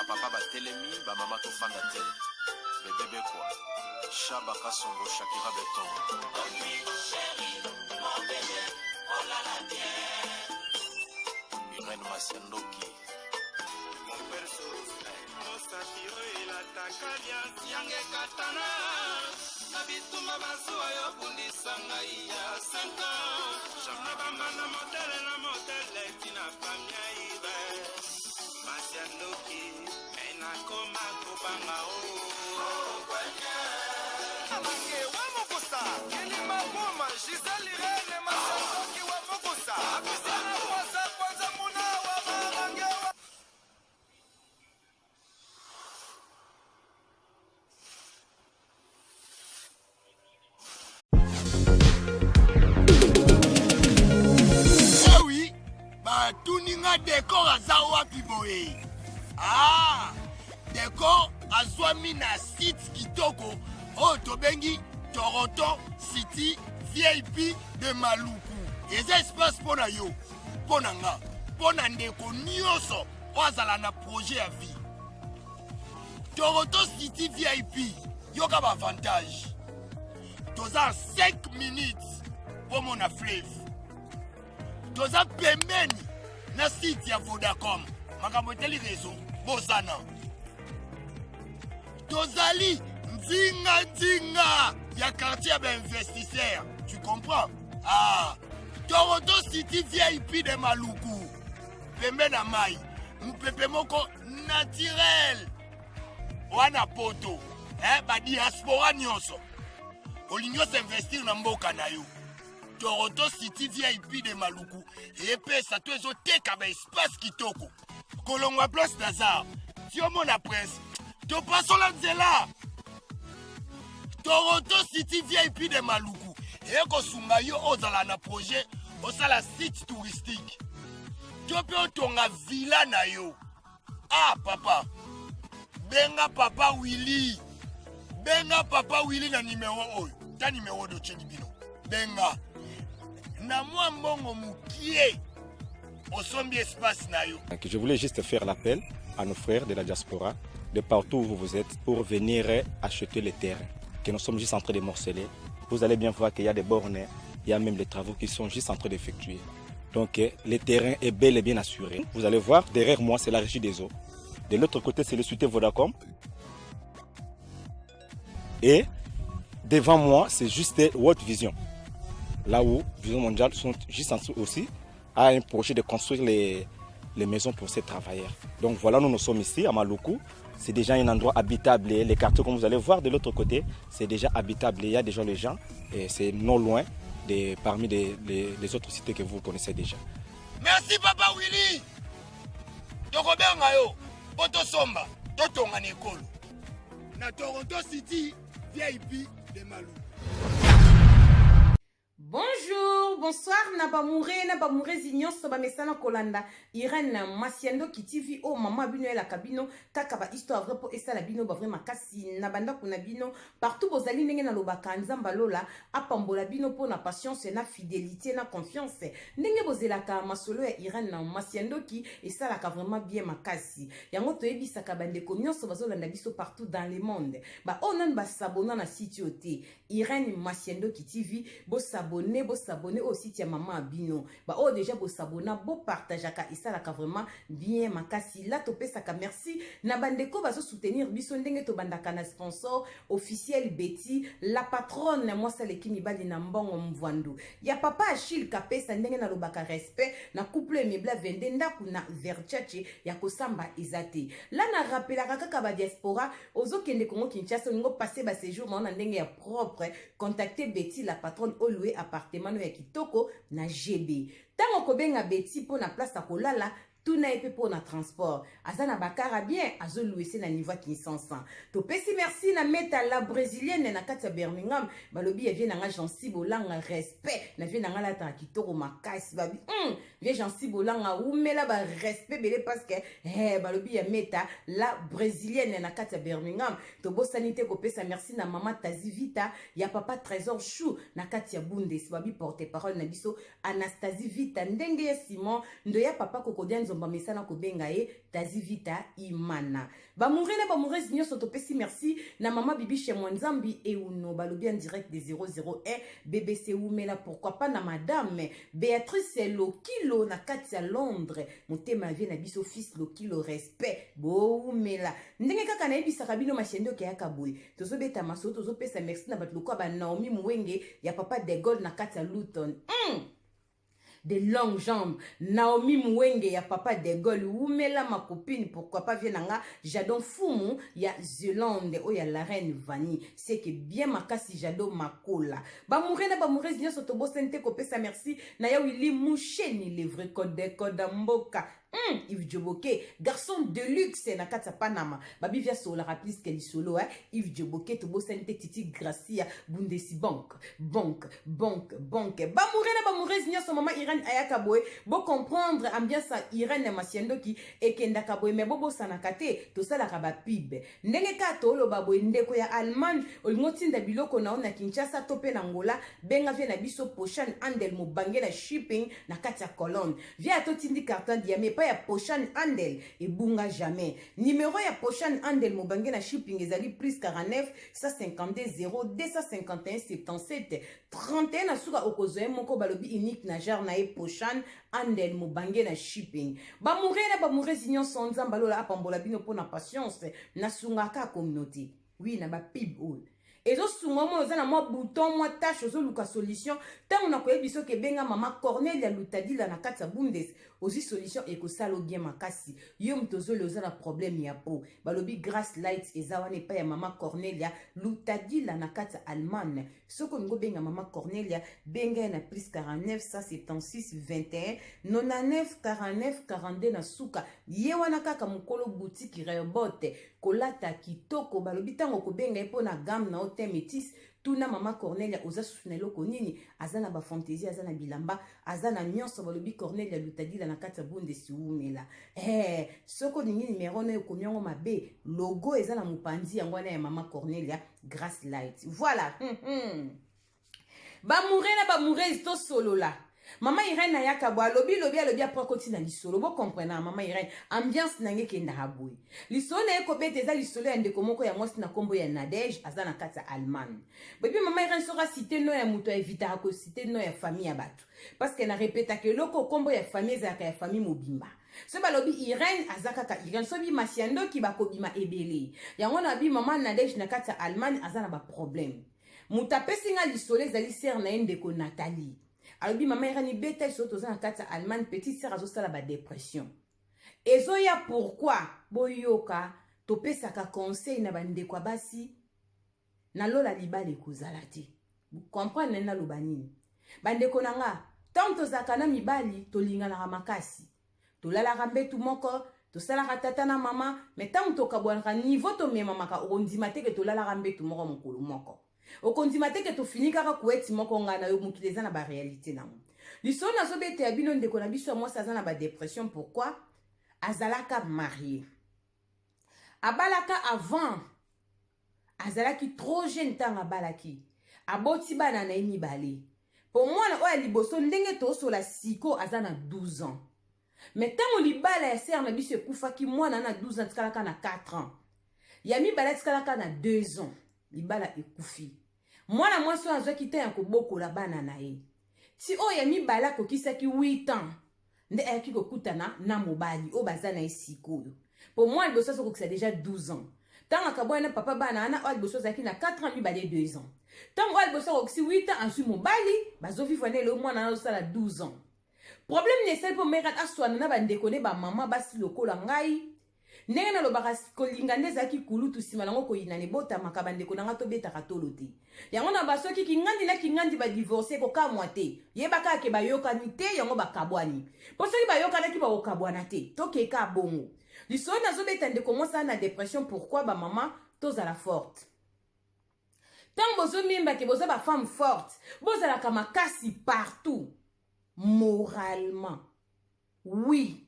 Ba papa batelemi, ba mama tofanda te. Bebe Bekwa, Shaba Kasongo, Shakira Beton. Irène Masiandoki. Mosapi oyo elataka liasi yanga ekatana na bitumba bazuwa yo bundisa ngai ya 5 ans na bambanda motele na motele tina famia ibe masi ya ndoki me nakoma kobanga o Mange wa mokosa kilima boma Gisèle Irène Masandoki wa mokosa Apisana kwasa kwanza muna wa marange wa Oui, batuni nga decor aza wapi boye ah, decor azwami na site kitoko oyo tobengi toronto city vip de maluku eza espace mpo na yo mpo na nga mpo na ndeko nyonso oyo azala na projet ya vie Toronto City VIP yoka ba avantage toza 5 minutes mpo mona fleuve toza pembeni na site ya Vodacom makambo etali réseau bosana tozali nzinga nzinga ya quartier ya bainvestisseur tu comprends ah Toronto City VIP de Maluku pembe na mai mopepe moko naturel wana poto eh, badiaspora nyonso olingi osinvestir na mboka na yo toronto city vip de maluku epesa to ezoteka baespace kitoko kolongwa place nazar ti omona prince topasola nzela toronto city vip de maluku ekosunga yo ozala na projet osala site touristique to mpe otonga villa na yo ah papa benga papa willi benga papa willi na nimero oyo ta nimero oyo totyeli bino benga na mwa mbongo mokie osombi espace na yo Je voulais juste faire l'appel à nos frères de la diaspora, de partout où vous êtes, pour venir acheter les terrains que nous sommes juste en train de morceler. Vous allez bien voir qu'il y a des bornes, il y a même les travaux qui sont juste en train d'effectuer. Donc le terrain est bel et bien assuré. Vous allez voir, derrière moi, c'est la régie des eaux. De l'autre côté, c'est le suité Vodacom. Et devant moi, c'est juste World Vision. Là où Vision Mondiale sont juste en dessous aussi, a un projet de construire les, les maisons pour ces travailleurs. Donc voilà, nous nous sommes ici à Maluku. C'est déjà un endroit habitable. Les quartiers, comme vous allez voir de l'autre côté, c'est déjà habitable. Il y a déjà les gens et c'est non loin de, parmi les, les, les autres cités que vous connaissez déjà. Merci Papa Willy. Tokobenga yo po tosomba totonga na ekolo na Toronto City VIP de Maluku. Bonjour, bonsoir na bamoure na bamourezi nyonso bamesana kolanda Irène Masiandoki TV oyo oh, mama bino elaka bino kaka ba histoire vrai po esala bino ba vrai makasi na bandako na bino partout bozali ndenge nalobaka Nzambe lola apambola bino po na patience na fidelité na confiance ndenge bozelaka masolo ya Irène Masiandoki esalaka vraiment bien makasi yango toyebisaka bandeko nyonso bazolanda biso partout dans le monde ba oyo nanu basabona na site oyo te Irène Masiandoki TV bo s'abonner bo s'abonner au site ya maman bino ba oyo déjà bo s'abonna bo partageaka esalaka vraiment bien makasi la topesaka merci na bandeko bazo soutenir biso ndenge tobandaka na sponsor officiel Betty la patronne mwasi aleki mibali na mbongo mvwandu ya papa Achille Kapesa ndenge nalobaka respect na couple mibla 22 ndaku na Verchache ya kosamba eza te la na rappelaka kaka ba diaspora ozokende Congo Kinshasa olingo passer ba séjour na na ndenge ya propre contacter Betty la patronne oloue appartement no ya kitoko na GB ntango okobenga Betty mpo na place ya kolala tuna ye mpe mpo na transport aza na bakara bien azoluese na niveau ya Kinshasa topesi merci na meta la brésilienne na kati ya Birmingham balobi ya vie na nga Jancy Bolanga respect na vie na nga lataka kitoko makasi babi Vieux Jancy Bolanga wumela ba respect bele parce que eh, balobi ya meta la brésilienne na kati ya Birmingham tobosani te kopesa merci na mama Tazi Vita ya papa Trésor Chou na kati ya Bundes babi porte parole na biso Anastasie Vita ndenge ya Simon ndo ya papa Kokodia Nzomba. bamesana kobenga ye Tazi Vita Imana. Bamoure na bamoureuses nyonso topesi merci na mama Bibiche Mwanzambi Euno balobi en direct de 001 BBC Wumela, pourquoi pas na madame Béatrice Lokilo na kati ya Londres, motema ya vie na biso fils Lokilo, respect bowumela. Ndenge kaka nayebisaka bino mashende okeyaka boye, tozobeta masolo, tozopesa merci na bato lokola ba Naomi Muwenge ya papa de Gaulle na kati ya Luton. De longues jambes, Naomi Muwenge ya papa de Gaulle, wumela ma copine. Pourquoi pas vie nanga Jadon Fumu ya Zelande oyo ya la reine Vani, c'est que bien makasi Jado Makola. Bamoure na bamoureuses nyonso, tobosani te kopesa merci na ya Willy Musheni, le vrai code code mboka. Yves Djoboke, garçon de luxe na kati ya Panama, babi via solaka plus que lisolo, hein? Yves Djoboke, tobosani te Titi Gracia Bundesi Bank, banque, banque, banque. Bamoure na bamoureuses nyonso, mama Irène ayaka boye, bocomprendre ambiance ya Irène Masiandoki ekendaka boye, me bobosanaka te tosalaka bapub. Ndenge kaka toloba boye, ndeko ya Allemagne, olingi otinda biloko na yo na Kinshasa to mpe na Ngola, benga vie na biso Poshan Andel Mobange na shipping na kati ya Colonne. Vie ya totindi carton diame epai ya Poshan Andel, ebunga jamais. Numero ya Poshan Andel Mobange na shipping ezali plus 49 152 0 251 77 31. Na suka okozwa ye moko, balobi unique na genre na ye, Poshan Andel Mobange na shipping. Bamoure na bamoureuses nyonso, Nzambe alola apambola bino mpona patience. Nasungaka communauté, oui, na bapub oyo ezosunga mo oza na mwa bouton, mwa tache, ozoluka solution. Ntango nakoyebi soki ebenga mama Cornelia Lutadila na kati ya Bundes, ozwi solution, ekosala bien makasi. Yo moto ozoli, oza na problème ya peau, balobi Grace Light eza wana epai ya mama Cornelia Lutadila na kati ya Allemagne. Soki olingi obenga mama Cornelia, benga ye na plus 49 176 21 99 49 42 na suka. Ye wana kaka mokolo boutique Rehoboth, kolata kitoko. Balobi ntango okobenga ye mpo na gamme na yo te métis, tuna mama Cornelia oza susu na eloko nini, aza na bafantaisie, aza na bilamba, aza na nyonso. Balobi Cornelia Lutadila na kati ya Bundesi, wumela. Soki olingi nimero na ekomi yango mabe, logo eza na mopanzi yango wana ya mama Cornelia Grace Light. Voilà. Bamoure na bamoureuses, tosolola. Mama Irene ayaka boye, alobi lobi, alobi après akoti na lisolo. Bocomprendre mama Irene, ambiance na nge ekendaka boye. Lisolo na ye kobeta eza lisolo ya ndeko moko ya mwasi na nkombo ya Nadege, aza na kati ya Allemagne. Boyebi mama Irene, soki aciter nom ya moto, aevitaka kociter nom ya famille ya bato, parce que na répétaka eloko, nkombo ya famille ezalaka ya famille mobimba. So balobi Irene, aza kaka Irene. So bimasi ya ndoki bakobima ebele. Yango na bi mama Nadege na kati ya Allemagne aza na baproblème. Moto apesi nga lisolo ezali sœur na ye, ndeko Nathalie. Alobi: "Mama Irene, beta lisolo, toza na kati ya Allemagne, petite sœur azosala badépression ezoya." Pourquoi? Boyoka, topesaka conseil na bandeko ya basi nalola libala ekozala te. Comprendre naloba nini, bandeko na nga? Ntango tozalaka na mibali, tolinganaka makasi, tolalaka mbetu moko, tosalaka tata na mama. Me ntango tokabwanaka, niveau tomemamaka, okondima te ke tolalaka mbetu moko mokolo moko, okondima te ke tofini kaka couette moko ngai na yo. Mokili eza na baréalité nango. Lisolo nazobetela bino, ndeko na biso ya mwasi aza na badépression. Pourquoi? Azalaka marié, abalaka avant, azalaki trop jeune. Ntango abalaki, aboti bana na ye mibale. Mpo mwana oyo ya liboso, ndenge tosola siko, aza na 12 ans. Me ntango libala ya sœur na biso ekufaki, mwana na 12 ans tikalaka na 4 ans, ya mibale atikalaka na 2 ans. Libala ekufi, mwana mwasi oyo azwaki te ya kobokola bana na ye ti oyo ya mibale akokisaki 8 ans, nde ayaki kokutana na mobali oyo baza na ye sikoyo. Mpo mwana liboso azokokisa déjà 12 ans ntango akabwana na papa bana wana. Oyo liboso azalaki na 4 ans, mibale 2 ans. Ntango oyo liboso akokisi 8 ans, azwi mobali, bazovivre na eloo, mwana wana azosala 12 ans. Problème na esali mpo mare aswana na bandeko ne bamama basi lokola ngai. Ndenge nalobaka, kolinga nde ezalaki kulutu, nsima nango koyina ebotamaka. Bandeko na nga, tobetaka tolo te. Yango na basoki kingandi na kingandi badivorce, kokamwa te. Yebaka ke bayokani te, yango bakabwani. Mpo soki bayokanaki, bakokabwana te. Tokeka bongo. Lisolo nazobeta, ndeko mwasi na dépression. Pourquoi? Bamama, tozala forte. Ntango bozomiyembake boza bafemme forte, bozalaka makasi partout, moralement, oui,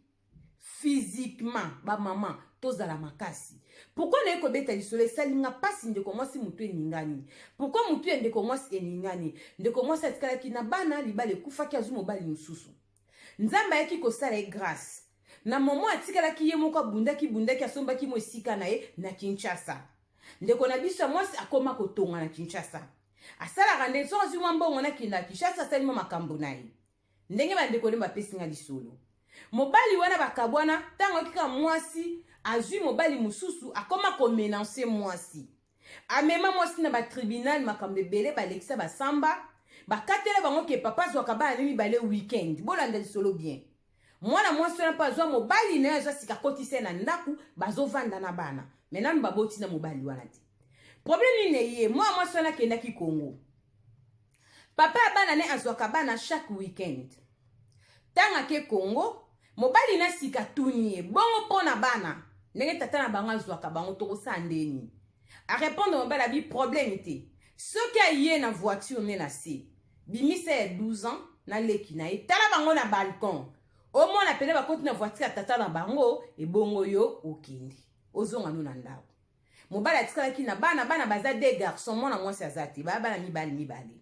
physiquement. Bamama, tozala makasi. Pourquoi naye kobeta lisolo? Esalinga mpasi. Ndeko mwasi motu eningani. Pourquoi motu ya ndeko mwasi eningani? Ndeko mwasi atikalaki na bana, libala ekufaki, azwi mobali mosusu. Nzambe ayaki kosala ye grâce. Na moment atikalaki ye moko, abundaki bundaki, asombaki mo esika na ye na Kinshasa. Ndeko na biso ya mwasi akoma kotonga na Kinshasa, asalaka nde soki azwi mwa mbongo nakenda Kinshasa, asali mwa makambo na ye. Ndenge bandeko nde bapesi nga lisolo, mobali wana bakabwana. Ntango ayoki kaka mwasi azwi mobali mosusu, akoma komenacer mwasi, amema mwasi na batribunal, makambo ebele balekisa, basamba, bakatela bango ke papa azwaka bana ne mibale weekend. Bolanda lisolo bien. Mwana mwasi wana mpe azwa mobali na ye, azwa sika, akotisa ye na ndako, bazovanda na bana, me nanu baboti na mobali wana te. Problème nini eye? Mwana mwasi wana akendaki Kongo, papa ya bana ne azwaka bana chaque weekend. Ntango ake Kongo, mobali na sika tuni ye bongo mpo na bana, ndenge tata na bango azwaka bango, tokosala ndeni? Arépondre mobali abi problème te, soki aye na voiture ne na se bimisa ya 12 ans na leki na ye, tala bango na balcon, omona pene bakoti na voiture ya tata na bango, ebongo yo okende ozonga no na ndako. Mobali atikalaki na bana. Bana baza deux garçons, mwana mwasi aza te, baya bana mibali mibale.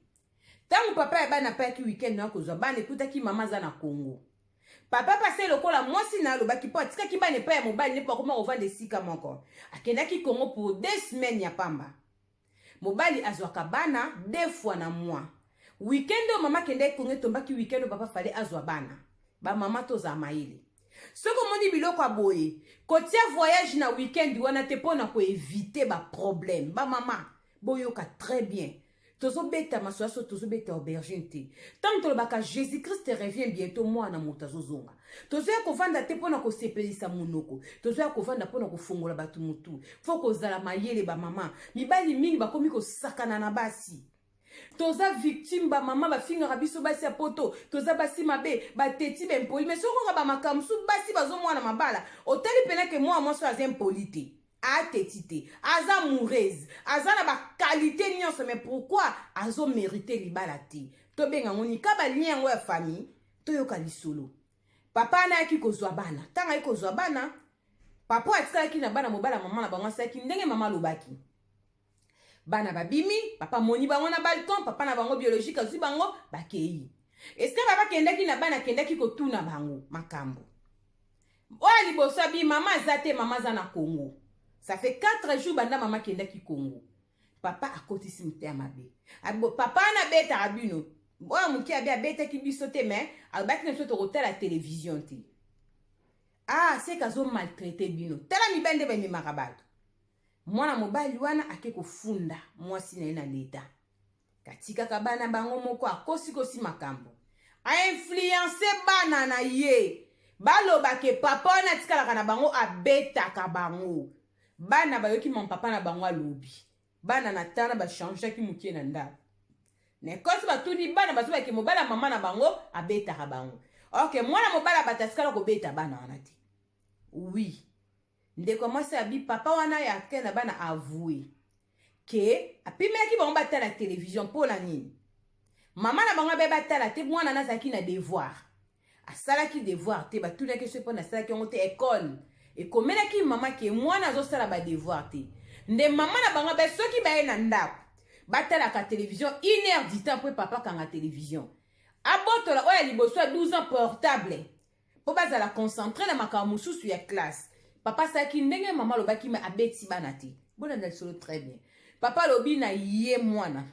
Ntango papa ya bana apayaki weekend na kozwa bana, ekutaki mama aza na Kongo. Papa pase lokola mwasi na alobaki, mpo atikaki bana epai ya mobali nde mpo akoma kovanda esika moko. Akendaki Kongo pour 2 semaines ya pamba. Mobali azwaka bana deux fois na mois. Weekend oyo mama akendaki Kongo etombaki weekend oyo papa fallait azwa bana. Bamama, tozala mayele. Soki omoni biloko ya boye, kotia voyage na weekend wana te mpo na koéviter baproblème. Bamama, boyoka très bien. Tozobeta masolo so, tozobeta aubergine te. Ntango tolobaka Jésus Christ revient bientôt, mwana moto azozonga, tozoya kovanda te mpo na kosepelisa monoko, tozoya kovanda mpo na kofongola bato motu. Faut kozala mayele, bamama. Mibali mingi bakomi kosakana na basi, toza victime. Bamama, bafingaka biso basi ya Poto, toza basi mabe, bateti, baimpoli. Mais soki okoka bamakambo mosusu basi bazomwana mabala, otali mpena ke mwana mwasi oyo aza impoli te, ateti te, aza amoureuse, aza na baqualité nyonso, mais pourquoi azomérite libala te? Tobenga yango nika balien yango ya famille. Toyoka lisolo. Papa wana ayaki kozwa bana. Ntango ayaki kozwa bana, papa oyo atikalaki na bana, mobala mama na bango, asalaki ndenge mama alobaki. Bana babimi, papa amoni bango na balcon, papa na bango biologique azwi bango, bakei. Esika papa akendaki na bana, akendaki kotuna bango makambo oyo liboso abi mama aza te, mama aza na Congo. Ça fait 4 jours banda mama akendaki Congo. Papa akotisi motema mabe. Papa wana abetaka bino. Oyo moke abi abetaki biso te, mais alobaki na biso tokotala télévision te. Ah, seke azomaltraiter bino. Tala mibali nde bamemaka bato. Mwana mobali wana ake kofunda mwasi na ye na leta, katikaka bana bango moko, akosikosi makambo, ainfluencer bana na ye, balobake papa wana atikalaka na bango abetaka bango. Bana bayoki papa na bango alobi. Bana na tana bachangeaki mokie na ndako na ekosi, batuni bana, bazobake mobali ya mama na bango abetaka bango. Ok, mwana mobali abato atikala kobeta bana wana te. Oui, ndeko mwasi abi papa wana ya ake na bana avoue ke apimelaki bango batala télévision. Mpo na nini mama na bango abe batala te? Mwana na azalaki na devoir, asalaki devoir te. Batunaki so mpo nasalaki yango te. Ekole ekomelaki mama ke mwana azosala badevoir te. Nde mama na bango abe soki baye na ndako batalaka télévision une heure du temps, mpo papa akanga télévision, abotola oyo ya liboso ya 12 ans portable mpo bazala concentré na makambo mosusu ya classe. Papa asalaki ndenge mama alobaki, me abeti bana te. Bolanda lisolo très bien. Papa alobi na ye mwana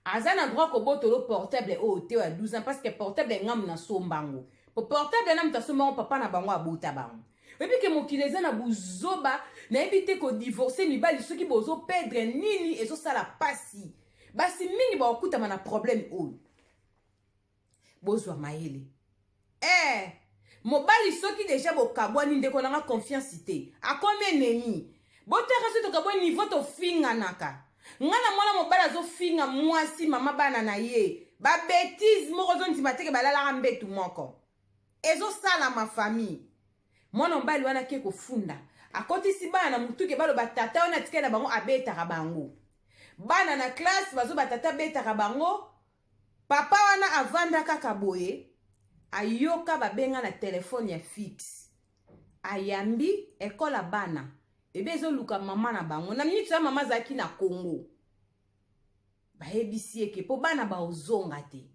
aza na droit kobotolo portable oyo te ya 12 ans, parce que portable ngamu nasombango, po portable na moto asombango, papa na bango abota bango. Oyebi ke mokili eza na buzoba, nayebi te kodivorcer mibali soki bozoperdre nini, ezosala pasi. Basi mingi bakokutama na problème oyo. Bozwa mayele. Mobali soki déjà bokabwani, ndeko nanga, confiance te, akomi ennemi. Botaka soki tokabwani, niveau tofinganaka. Nga na mwana mobali azofinga mwasi mama bana na ye, babêtises moko ozondima teke balalaka mbetu moko, ezosalama famille. Mwana mobali wana ake kofunda, akotisi bana na motuke, baloba tata wana atikali na bango abetaka bango. Bana na classe bazoba tata abetaka bango. Papa wana avanda kaka boye, ayoka babenga na telefone ya fixe, ayambi ekole ya bana ebe ezoluka mama na bango. Na miniti ya mama azalaki na Congo, bayebisi ye ke mpo bana baozonga te,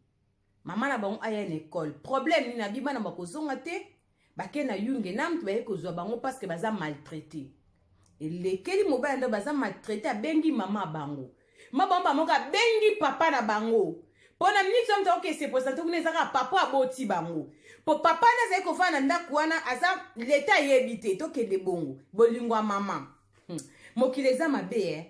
mama na bango aya na ekole. Problème nini? Abi bana bakozonga te. Bake na Jugendamt, baye kozwa bango parce que baza maltraité. Elekeli mobali ndo baza maltraité, abengi mama bango. Ma bango bamoko abengi papa na bango. Mpo na minute oyo moto akoki se présenter kuna, ezaka papa aboti bango. Po papa nde azali kofanda na ndako wana, aza leta ayebi te. Tokende bongo, bolingo ya mama. Mokili eza mabe, eh?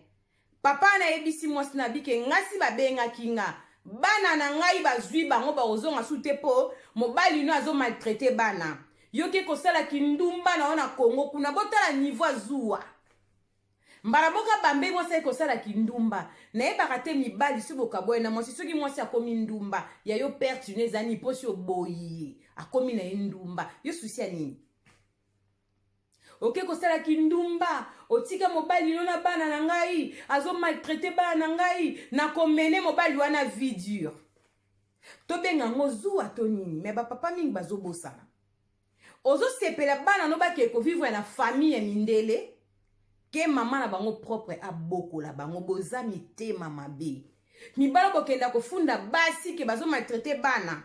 Papa wana ayebisi mwasi na bike ngasi babengaki nga, bana na ngai bazwi bango, bakozonga su te mpo mobali no azomaltraiter bana. Yoki kosala kindumba na yo na Kongo kuna. Botala niveau azuwa mbala moko, abambe mwasi ayi kosala kindumba. Nayebaka te, mibali soki bokabwani na mwasi, soki mwasi akomi ndumba ya yo, perte no eza nini? Mposi oboyi ye, akomi na ye ndumba, yo souci ya nini? Oke kosala kindumba, otika mobali no na bana na ngai, azomaltraiter bana na ngai, nakomene mobali wana vie dure. Tobenga yango zuwa to nini? Me bapapa mingi bazobosana. Ozosepela bana no bakee kovivre na famille ya mindele ke mama na bango propre abokola bango. Boza mitema mabe, mibala. Bokenda kofunda basi ke bazomaltraiter bana.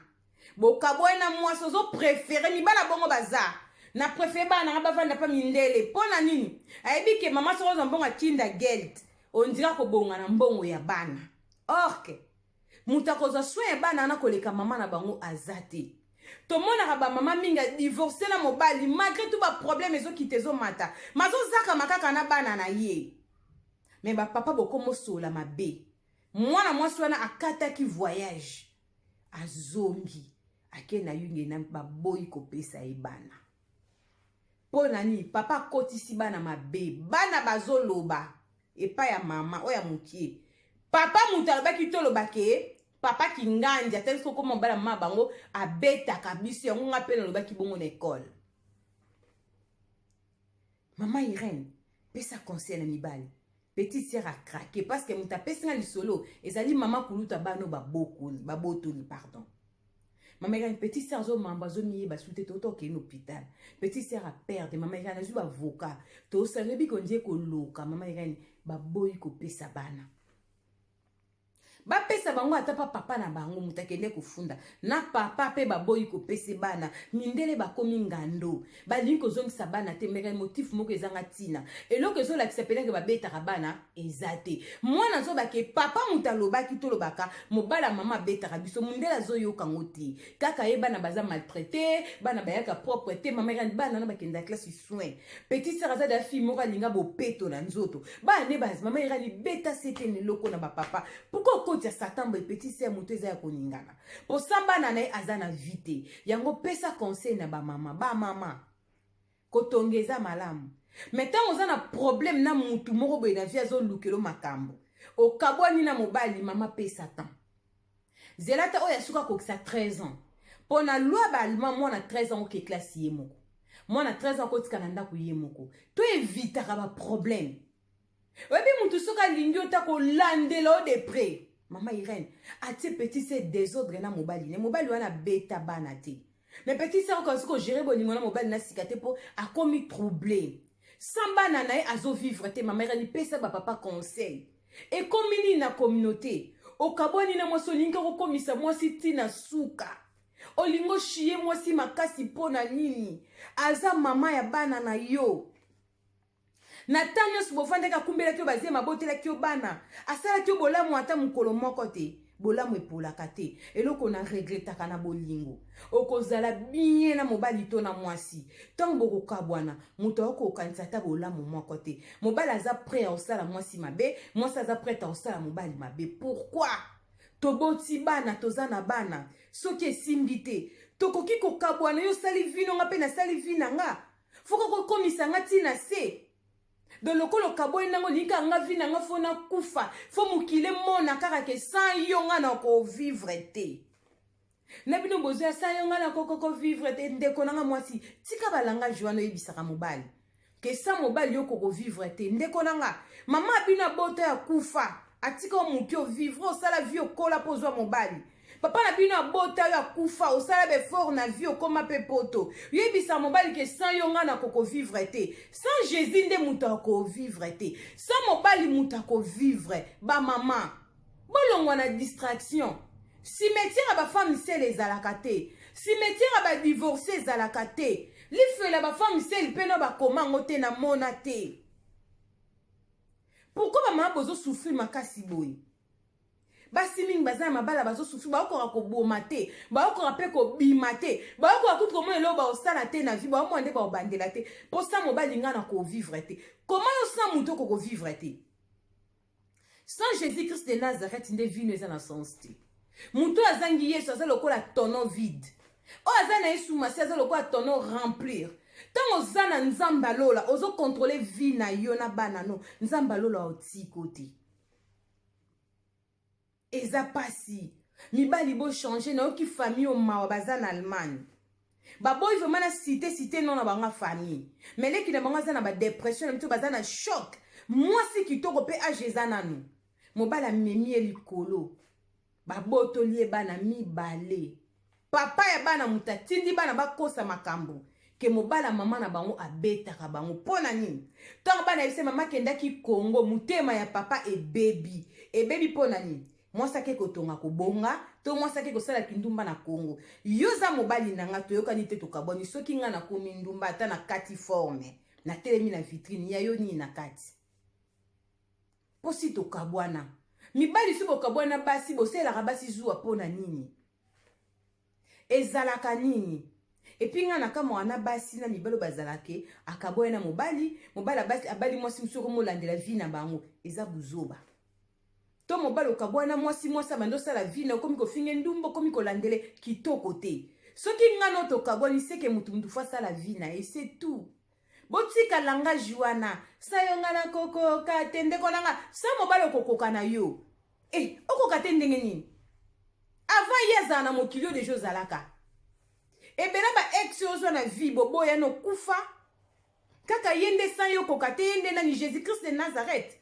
Bokabwani na mwasi, ozopréférer mibala bongo baza na préférer bana nanga bavanda mpa mindele. Mpo na nini? Ayebi ke mama soko ozwa mbongo atinda geld, ondira kobonga na mbongo ya bana. Or que moto akozwa soin ya bana wana koleka mama na bango aza te. Tomonaka bamama mingi adivorce na mobali, malgré tout baproblème ezokita ezomata, mazozakama kaka na bana na ye. Me bapapa bokomosola mabe. Mwana mwasi wana akataki voyage, azongi, ake na Jugendamt, baboyi kopesa ye bana. Mpo na nini? Papa akotisi bana mabe. Bana bazoloba epai ya mama oyo ya mokie, papa moto alobaki toloba ke papa kingandi atali soki okoma mobala mama bango abetaka biso. Yango nga mpe nalobaki bongo na ekole. Mama Irene, pesa conseil na mibali. Petite sœur a craqué parce que moto apesi nga lisolo ezali mama kuluta bano babokoli, babotoli, pardon. Mama Irene, petite sœur azomamba, azomiyeba su te. Tota okende hôpital, petite sœur aperdre. Mama Irene azwi baavocat, tosala yebi kondie koloka. Mama Irene, baboyi kopesa bana, bapesa bango ata pa papa na bango. Moto akende kofunda na papa mpe baboyi kopesa bana. Mindele bakomi ngando, balingi kozongisa bana te. Meka motif moko ezanga ntina, eloko ezolakisa mpenake babetaka bana eza te. Mwana azobake papa moto alobaki tolobaka mobala mama abetaka biso. Mondele azoyoka yango te, kaka ye bana baza maltraité, bana bayaka propre te. Mama, bana na bakenda classe soin. Petite sœur aza da fille moko alinga bopeto na nzoto. Bana nde basi. Mama Irani, beta sete na eloko na bapapa. Pourquoi okotia satan boye? Petite sœur moto eza ya koningana posa bana na ye, aza na vie te. Yango pesa conseil na bamama. Bamama, kotonga eza malamu, me ntango oza na problème na mutu moko boye na vie, azolukelo makambo, okabwani na mobali, mama pesa temps, zela ta oyo asuka akokisa 13 ans. Mpo na loi baallemand, mwana 13 ans oke classe ye moko, mwana 13 ans akotika na ndako ye moko. To evitaka baproblème. Oyebi mutu soki alingi yo ta kolandela yo de près. Mama Irene atie petit sœur désordre na mobali ne. Mobali wana abeta bana te, mais petit sœur okoki kogérer bolingo na mobali na sika te mpo akomi troublé. Sans bana na ye azovivre te. Mama Irene, pesa bapapa conseil. Ekomi nini na communauté? Okabwani na mwasi, olingi kokomisa mwasi ntina suka, olingi oshie mwasi makasi. Mpo na nini? Aza mama ya bana na yo. Na ntango nyonso bofandaki, akumbelaki yo bazema, abotelaki yo bana, asalaki yo bolamu ata mokolo moko te. Bolamu epolaka te. Eloko na regretaka na bolingo, okozala bien na mobali to na mwasi, ntango bokokabwana, moto akokokanisa ata bolamu moko te. Mobali aza prêt ya kosala mwasi mabe, mwasi aza prête ya kosala mobali mabe. Pourquoi? Toboti bana, toza na bana. Soki esimbi te, tokoki kokabwana. Yo osali vie nonga mpe nasali vie na nga. Foka kokomisa nga ntina se donc lokola okaboyi nango, olingi kaka nga vie na nga, faut nakufa, faut mokili emona kaka ke sans yo nga na kovivre te. Na bino bozwa sans yo nga na kokovivre te. Ndeko nanga mwasi, tika balangage wana oyebisaka mobali ke sans mobali yo kokovivre te. Ndeko nanga, mama bino abota ya kufa, atika yo moki, ovivre, osala vie, okola mpo ozwa mobali. Papa na bino abota yo, akufa, osala baeffort na vie, okóma mpe poto. Oyebisa mobali ke sans yo nga na kokovivre te. Sans Jésus nde moto akovivre te, sans mobali moto akovivre. Bamama, bolongwa na distraction. Cimetière ya bafemme seules ezalaka te. Cimetière ya ba divorce ezalaka te. Lifelo ya ba femme seule pe no bakoma yango te na mona te. Pourquoi ba mama bozo souffrir makasi boye? Basi mingi baza na mabala bazo souffrir, baokoka koboma te, baokoka pe kobima te, baokoka kutu komona eloko baosala te na vie, baomona nde baobandela te. Po sans mobali nga na ko vivre te. Comment yo sans moto oko ko vivre te? Sans Jésus Christ de Nazareth nde vino eza na sens te. Moto oyo azangi Yesu aza lokola tonneau vide. Oyo aza na Yesu Masiya aza lokola tonneau remplir. Ntango oza na Nzambe alola, ozo contrôler vie na yo na bana no, Nzambe alola otiko te. Eza pasi. Mibali bo changer, nayoki famille oyo mawa baza na Allemagne. Baboyi vraiment na cité cité non na bango famille. Mais leki na bango aza na ba dépression na mito baza na choc. Mwasi kitoko pe age eza nanu. Mobali amemi ye likolo. Babotoli ye bana mibale. Papa ya bana moto atindi bana bakosa makambo ke mobali ya mama na bango abetaka bango mpo na nini? Ntango bana yebisa mama akendaki Congo, motema ya papa ebebi. Ebebi mpo na nini? Mwasi ake kotonga kobonga to mwasi ake kosala kindumba na Congo. Yo za mobali na nga toyokani te tokabwani, soki nga nakomi ndumba ata na kati forme natelemi na vitrine ya yo nini na kati? Mpo si tokabwana. Mibali soki bokabwana basi bosalelaka basi zuwa mpo na nini? Ezalaka nini? Epuis ngai nakamwaka na basi na mibali oyo bazalaka ke akabwani na mobali, mobali abali mwasi mosusu okomolandela vie na bango, eza buzoba. To mobali okabwani na mwasi, mwasi abandi osala vie na okomi kofinga ndumba, okomi kolandele, kitoko te. Soki ngai no tokabwani seke mutu mutu fo asala vie na ye, c'est tout. Botika langage wana sayo nga nakokoka te ndeko na nga sa mobali okokoka na yo eh okoka te ndenge nini avant ye azala na mokili oyo deja ozalaka ebela ba ex oyo ozwa na vie boboya no kufa kaka ye nde sans yo okoka te ye nde nani Jésus Christ de Nazareth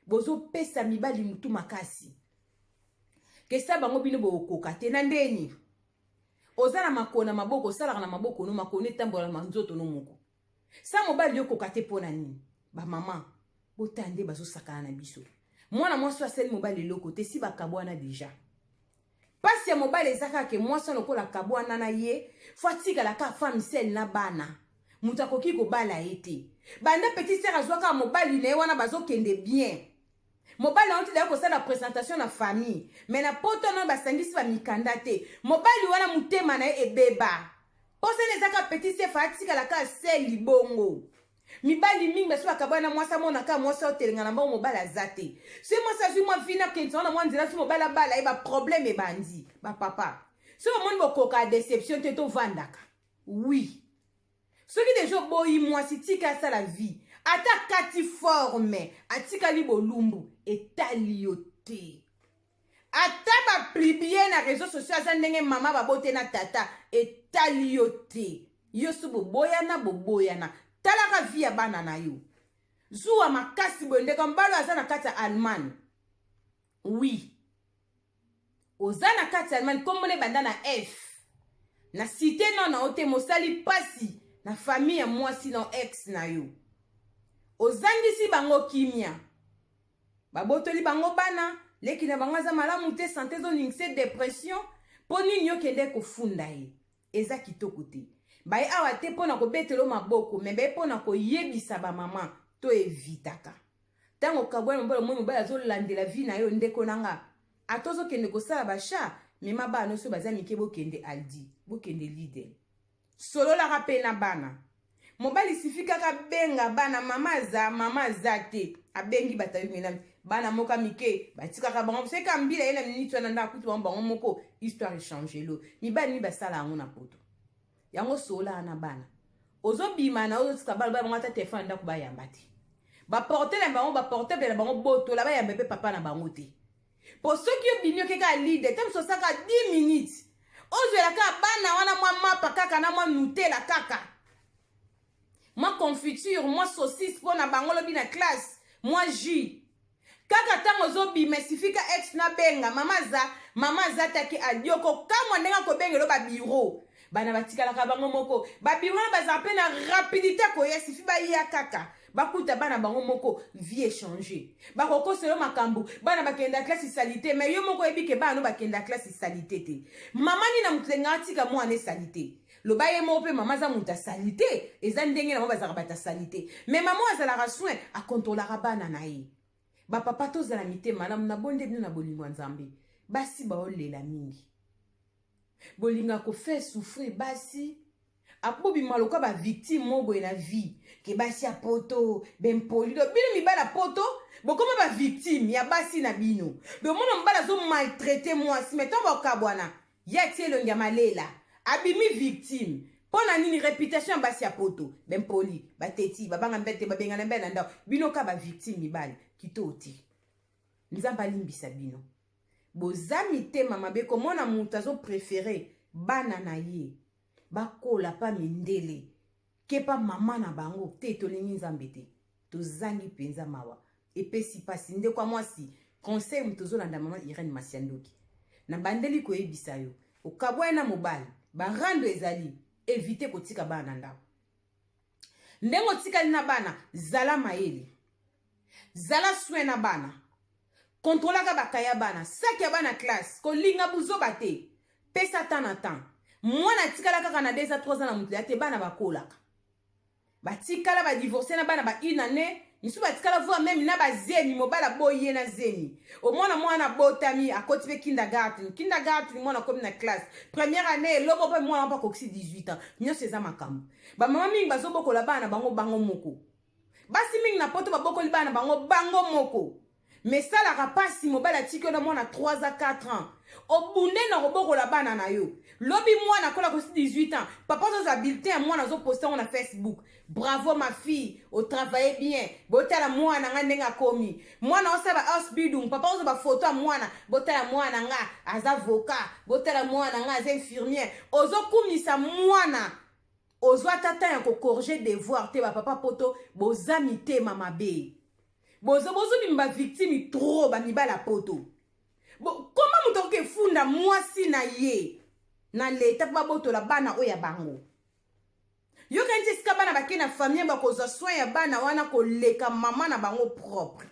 bozopesa mibali mutu makasi kesa bango bino bokokoka te na ndeni oza na makolo na maboko osalaka na maboko no makolo etambola na nzoto no moko sa mobali okoka te mpo na nini bamama botala nde bazosakana na biso mwana mwasi oyo asali mobali eloko te si bakabwana deja mpasi ya mobali eza kaka ke mwasi wana lokola akabwana na ye fo atikala kaka femme seule na bana moto akoki kobala ye te banda petit sœur azwa kaka mobali na ye wana bazokende bien Mobali yango ti kosala presentation na famille mais na poto nano basangisi ba mikanda te. Mobali wana mutema na ye ebeba. Posa na eza kaka petit sefa atikala kaka se libongo. Mibali mingi basi bakabwana na mwasi amona kaka mwasi otelenga na mbongo mobali aza te. Soki mwasi azwi mwa vie na kendisa wana mwa nzela soki mobali abala ye ba problème ebandi. Ba papa. Soki omoni bokoka deception te tovandaka. Oui. Soki deja oboyi mwasi tika asala vie ata akati forme atikali bolumbu etali yo te ata ba publie na réseau sociaux aza ndenge mama babote na tata etali yo te yo so boboyana boboyana talaka vie ya bana na yo zuwa makasi boye ndeko mbalo aza na kati ya Allemagne oui oza na kati ya Allemagne kombo na ebanda na F na cité non na yo te mosali pasi na famille ya mwasi na ex na yo ozangisi bango kimia babotoli bango bana leki na bango aza malamu te sante ezoningise depression mpo nini okende kofunda ye eza kitoko te baye awa te mpo na kobetelo maboko me baye mpo na koyebisa bamama to evitaka Tango okabwani mobali omoni mobali azolandela vie na yo ndeko na nga ata ozokende kosala ba chat mema bana no soki baza mike bokende Aldi bokende Lidl sololaka pe na bana mobali sifi kaka benga bana mama aza mama aza te abengi bato ayumi na bana moka mike batikaka bango soki ka mbila ye na miniti wana nda akuti bango bango moko histoire echangelo mibali mi basala yango na poto yango sololaka na bana ozobima na ozotika bana bango ata telefone na ndako bayamba te baporte na bango baportable na bango botola bayamba mpe papa na bango te mpo soki obimi oke kaka lide te mosu osaka 10 minutes ozwela kaka bana wana mwa mapa kaka na mwa nutela kaka mwa confiture mwa saucisse mpo na bango lobi na classe mwa jus Kaka tango ozo bima esifika ex na benga mama aza mama aza taki aldi okokamwa ndenge akobengelo ba bureau. Bana batikalaka bango moko. Babima wana bazala mpe na rapidité koya, sifi baya kaka bakuta bana bango moko, vie echange. Bakokosela yo makambo, bana bakenda classe salite, mais yo moko oyebi ke bana no bakenda classe salite te. Mama nini na moto lenga atika mwana esalite? Loba ye moko mpe mama aza moto asalite, eza ndenge na bango bazalaka bato asalite. Mais mama oyo azalaka soin, akontrolaka bana na ye. Bapapa, tozala mitema malamu, nabonde bino na bolingo ya Nzambe. Basi baolela mingi, bolinga kofaire souffrir basi, akobima lokola bavictime mo boye na vie ke basi ya poto bempoli. Do bino mibala poto bokoma bavictime ya basi na bino. Domona mobali azomaltraite mwasi, mai ntango bakabwana, ye atie elongi ya malela, abimi victime. Mpo na nini? Réputation ya basi ya poto, bempoli, bateti, babanga mbe te, babengana mbe na ndako. Bino ka bavictime mibali kitoo te. Nzambe alimbisa bino, boza mitema mabe. Komona moto azopréféré bana na ye bakola pa mindele ke pa mama na bango te. Tolingi Nzambe te, tozangi mpenza mawa, epesi mpasi. Ndeko ya mwasi, conseil moto ozolanda mama Irene Masiandoki, na bandeli koyebisa yo: okabwani na mobali, barando ezali, évite kotika bana na ndako. Ndenge otikali na bana, zala mayele, zala soin na bana, kontrolaka bakaya bana, saki ya bana classe, kolinga buzoba te, pesa temps na temps. Mwana atikala kaka na 2 a 3 ans na moto ya te. Bana bakolaka, batikala badivorce na bana ba une année, misusu batikala voire même na bazemi. Mobali aboyi ye na zemi, omona mwana abotami, akoti mpe kindergarten. Kindergarten, mwana akomi na classe première année, eloko mpe mwana mpe akokisi 18 ans. Nyonso eza makambo. Bamama mingi bazobokola bana na bango bango moko. Basi mingi na poto babokoli bana na bango bango moko, mais esalaka mpasi. Mobali atiki yo na mwana 3 a 4 ans, obunde na kobokola bana na yo. Lobi mwana akola kosi 18 ans, papa azozwa bulletin ya mwana, azoposte yango na Facebook: "Bravo ma fille, otravaille bien, botala mwana nga ndenge akomi." Mwana osala ba Ausbildung, papa ozwa bafoto ya mwana: "Botala mwana nga aza avocat, botala mwana nga aza infirmière." Ozokumisa mwana, ozwa ata temps ya kocorriger devoir te. Bapapa poto, boza mitema mabe, bozobima bavictime trop. Bamibala ya poto, koma moto akoki efunda mwasi na ye na leta mpo babotola bana oyo ya bango. Yoka nti esika bana bakei na famille, bakozwa soin ya bana wana koleka mama na bango propre.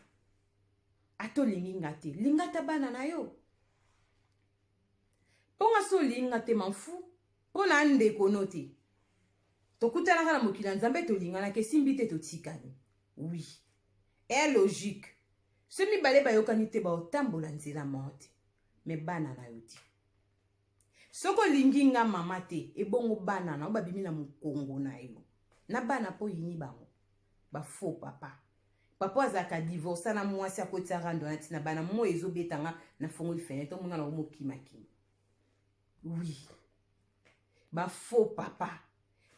Ata olingi nga te, linga ata bana na yo. Mpo nga so olingi nga te, manfu mpo na ndeko no te. Tokutanaka na mokili ya Nzambe, tolinganaka, esimbi te, totikani. Oui, e logique. So mibale bayokani te, baotambola nzela moko te, me bana na yo te. Soki olingi nga mama te, ebongo bana na yo babimi na mokongo na yo na bana mpo oyini bango. Bafaux papa, papa azalaka divorce na mwasi, akotisa rando na ntina bana. Moi ezobetanga, nafongoli fenêtre, omona na omokimakima. Oui, bafaux papa,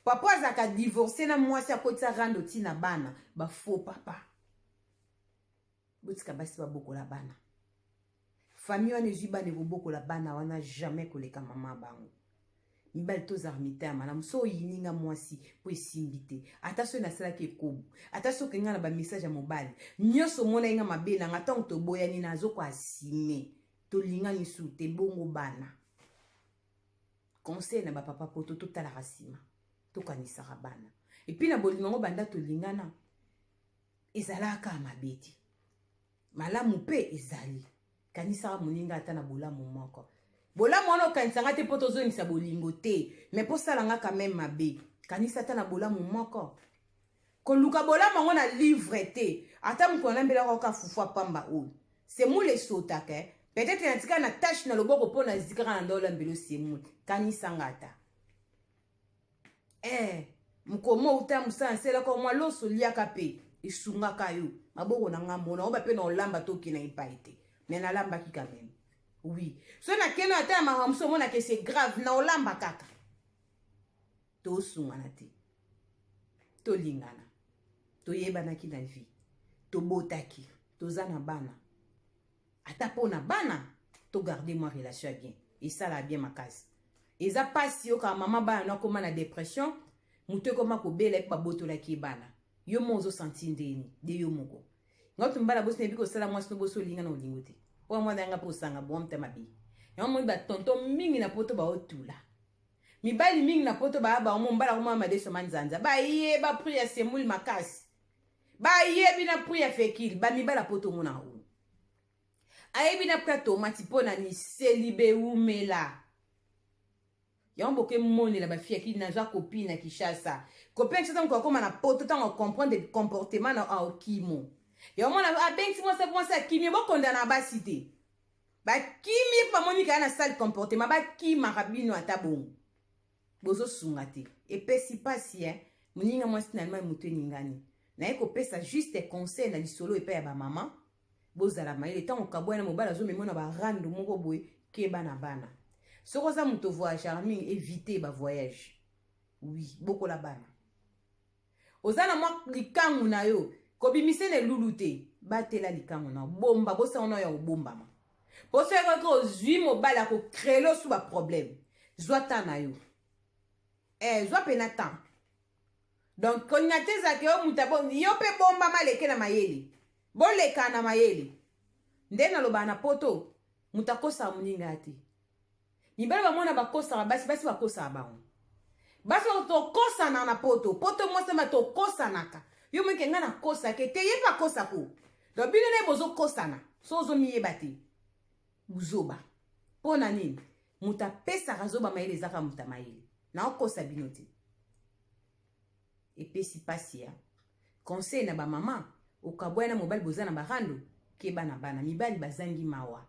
papa azalaka divorce na mwasi, akotisa rando ntina bana. Bafaux papa, botika basi babokola bana. Famille wana ezwi bana, ekobokola bana wana jamais koleka mama bango. Mibali, tozala mitema malamu. So oyini nga mwasi mpo esimbi te, ata soki nasalaki ekobo, ata soki nga na bamessage ya mobali nyonso omonaki nga mabe na nga, ntango toboyani, nazokoasime, tolingani su te, bongo bana. Conseil na bapapa poto: totalaka nsima, tokanisaka bana. Et puis na bolingo yango, banda tolingana, ezalaka mabe te, malamu mpe ezali. Kanisaka moninga ata na bolamu moko. Bolamu wana okanisanga te mpo tozongisa bolingo te, mais mpo osalanga quand même mabe, kanisa ata na bolamu moko. Koluka bolamu yango na livre te. Ata mokolo nambelaka oka fufu apamba oyo semoule esotaka, peut-être natika na tache na loboko mpo nazikaka na ndolo mbelo semoule, kanisanga ata mokoma uta mosala, naselaka mwa loso, liaka mpe esungaka yo maboko na nga. Mona oba mpe na olamba, tokena epai te, mais nalambaki quand même. Oui, so nakende ata ya makambo mosusu, omonaka c'est grave, na olamba kaka. Tosungana te, tolingana, toyebanaki na vie, tobotaki, toza na bana. Ata mpo na bana, togarde mwa relation ya bien, esala bien makasi. Eza mpasi yokaka mama bana no akóma na dépression, moto ekóma kobela epe babotolaki ye bana. Yo mo ozosentir ndeni de yo moko. Nga to mbala bosi nayebi kosala mwasi no bosi olinga na olingo te, oyo mwana yanga mpe osanga bongo mta mabe yango. Moni batonton mingi na poto baotula. Mibali mingi na poto baya bango mobali akoma madeso manzanza. Bayeba prix ya semoule makasi. Bayebi na prix ya fekili. Ba mibali ya poto omona oyo. Ayebi na prix ya tomati mpo na niselibe wumela. Yango boke monela ba fille ki naza copine na Kinshasa. Copine Kinshasa moko akoma na poto tango comprendre comportement na okimo. Yango mona abengisi mwasi mwasi akimi bokonda na basi te. Bakimi mpo bamoni kaya na sale comportement bakimaka bino ata bongo. Bozosunga te. Epesi pasi eh. Moninga mwasi na Allemagne moto eningani. Naye kopesa juste conseil na lisolo epai ya ba mama. Bozala mayele ntango okabwana mobali azomema na barando moko boye keba na bana. Soki oza moto voyageur mingi éviter ba voyage. Oui, bokola bana. Oza na mwa likangu na yo kobimise na elulu te batela likangu na bomba bosana na yo ya kobombama mpo soki kaka ozwi mobali akocrele osu baproblème zwa temps na yo eh, zwa mpena temps donc kolinga te ezalaka yo moto yo mpe bombama leke na mayele boleka na mayele nde nalobaka na poto moto akosaka moninga ya te mibali bamona bakosaka basi basi bakosaka bango basi tokosana na poto poto mwasi ma tokosanaka yo moke ngai nakosaka te ye mpe akosako donc bino naye bozokosana so ozomiyeba te buzoba mpo na nini moto apesaka zoba mayele ezaka moto ya mayele naokosa bino te epesi pasi ya conseil na bamama okabwaya na mobali boza na barando keba na bana mibali bazangi mawa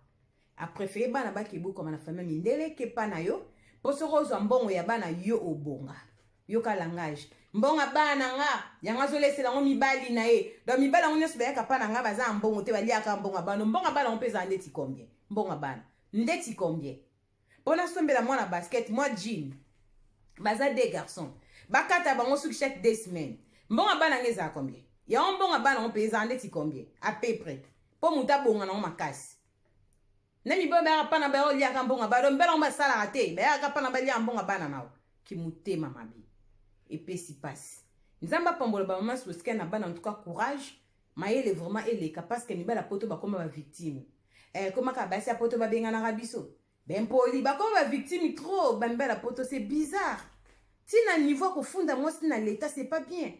aprefere bana bakebokama na famille mindele kepa na yo mpo soki ozwa mbongo ya bana yo obonga yoka langage mbongo ya bana na nga yango azolesela yango mibali na ye donc mibali yango nyonso bayaka pa na nga baza na mbongo te baliaka mbongo ya bana mbongo ya bana yango mpe ezala ndeti combien mbongo ya bana ndeti combien mpo nasombela mwana basket mwa jean baza deux garçons bakata bango suki chaque deux semaines mbongo ya bana yango ezala combien yango mbongo ya bana yango mpe ezala ndeti combien à peu près mpo moto abonga nango makasi na mibali bayaka pana bayo oliaka mbongo bana mibali yango basalaka te bayaka pana baliaka mbongo bana nao kimotema mabe epesi pasi nzambe apambola bamama sosika na bana en tout cas courage mayele vraiment eleka parce que mibali ya poto bakoma ba victime eh, komaka basi ya poto babenganaka biso bempoli bakoma ba victime trop bamibali ya poto c'est bizarre ntina niveau ya kofunda mwasi na leta c'est pas bien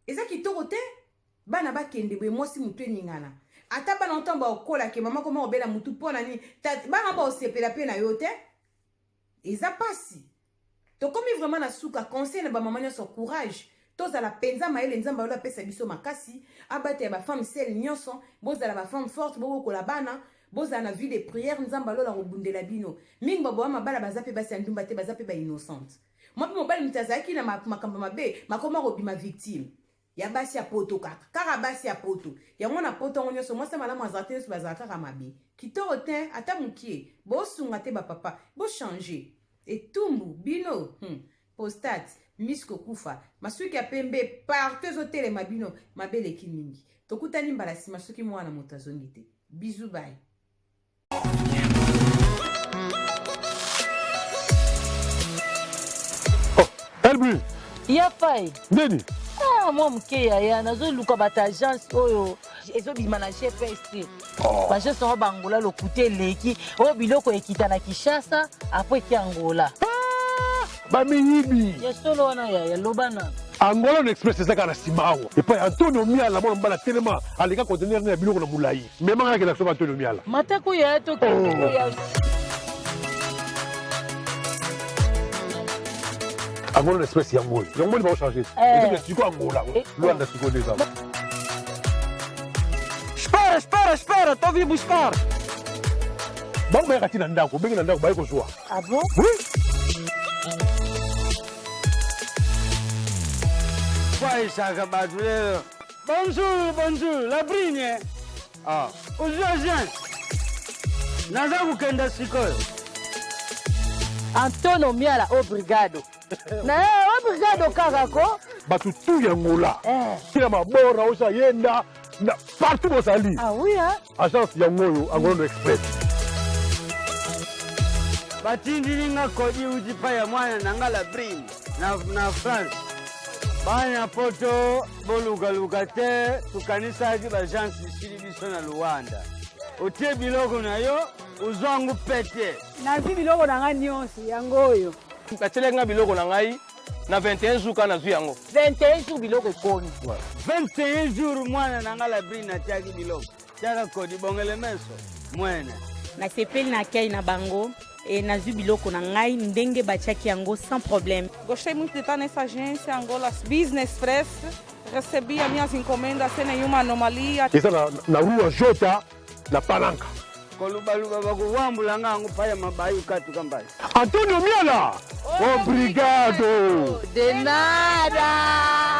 eza kitoko te bana bakende boye mwasi motu eningana ata bana ntango bakokola ke mama koma kobela motu mpo na nini bana baosepela mpe na yo te eza mpasi tokomi vraiment na suka conseil na bamama nyonso courage tozala mpenza mayele nzambe alo apesa biso makasi abatela bafemme sele nyonso bozala bafemme forte bobokola bana bozala na vie de prière nzambe alola kobundela bino mingi baboya mabala baza mpe basi ya ndumba te baza mpe bainnocente mwa mpe mobali moto azalaki na makambo mabe makoma kobima victime ya basi ya poto kaka kaka basi ya poto yango na poto yango nyonso mwasi ya malamu azala te nyonso bazala kaka mabe kitoko te ata mokie bosunga te bapapa bochange etumbu bino postate miss kokufa masuki ya pembe partout ezotelema bino mabe eleki mingi tokutani mbala nsima soki mwana moto azongi te bisous bye. Oh, Elbi. Ya fai. Nini? Ah, mwa moke yaya nazoluka bato agence oyo ezobima na gps te oh. baagence yango bangola lokuta eleki oyo biloko ekita na kinshasa apres eki angola ah, bamiyibi ya solo wana yaya loba na angola na express eza kaka na nsima awa epai antonio miala mwana mobali atelema aleka contener na ya biloko na molai mema kaka kelakisa antonio miala matako yaya tokende oh. Angola na express yango oyo yango moni baochange eh. sikoyo angola eh. luanda sikoyo nde eza Espera, espera, espera, tô vindo buscar. Bango bayaka ti na ndako, obengi na ndako baye kozwa. Ah bon? Oui. Kwaisaka bato lelo. Bonjour, bonjour, la brine. Ah, ozwi agent. Naza kokenda sikoyo. Antonio Miala obrigado. Na eh, obrigado kaka ko. Bato tu ya Angola. Eh. Tina mabora osa yenda na partout bozali. Ah oui hein. Agence yango oyo Angola Express. Batindili nga kodi uti pa ya mwana na nga la brine na, na France. Bana poto bolukaluka te tokanisaki baagence esili biso na Luanda. Otie biloko na yo ozwango pete. Nazwi biloko na nga nyonso yango oyo. Batielaki nga biloko na ngai na 21 jours kaka nazwi yango. 21 jours biloko ekomi. 21 jours mwana na nga Labrine atiaki biloko. Tiaka kodi bongele meso mwene. Nasepeli na accueil na bango e nazwi biloko na ngai ndenge batiaki yango sans problème. Gostei muito de estar nessa agência Angola Business Press. Recebi as minhas encomendas sem nenhuma anomalia. Eza na, na rua Jota na Palanca. Kolubaluba bakuwambula nga yango paya mabayu katuka mbai. Antonio Miala! Obrigado! De nada!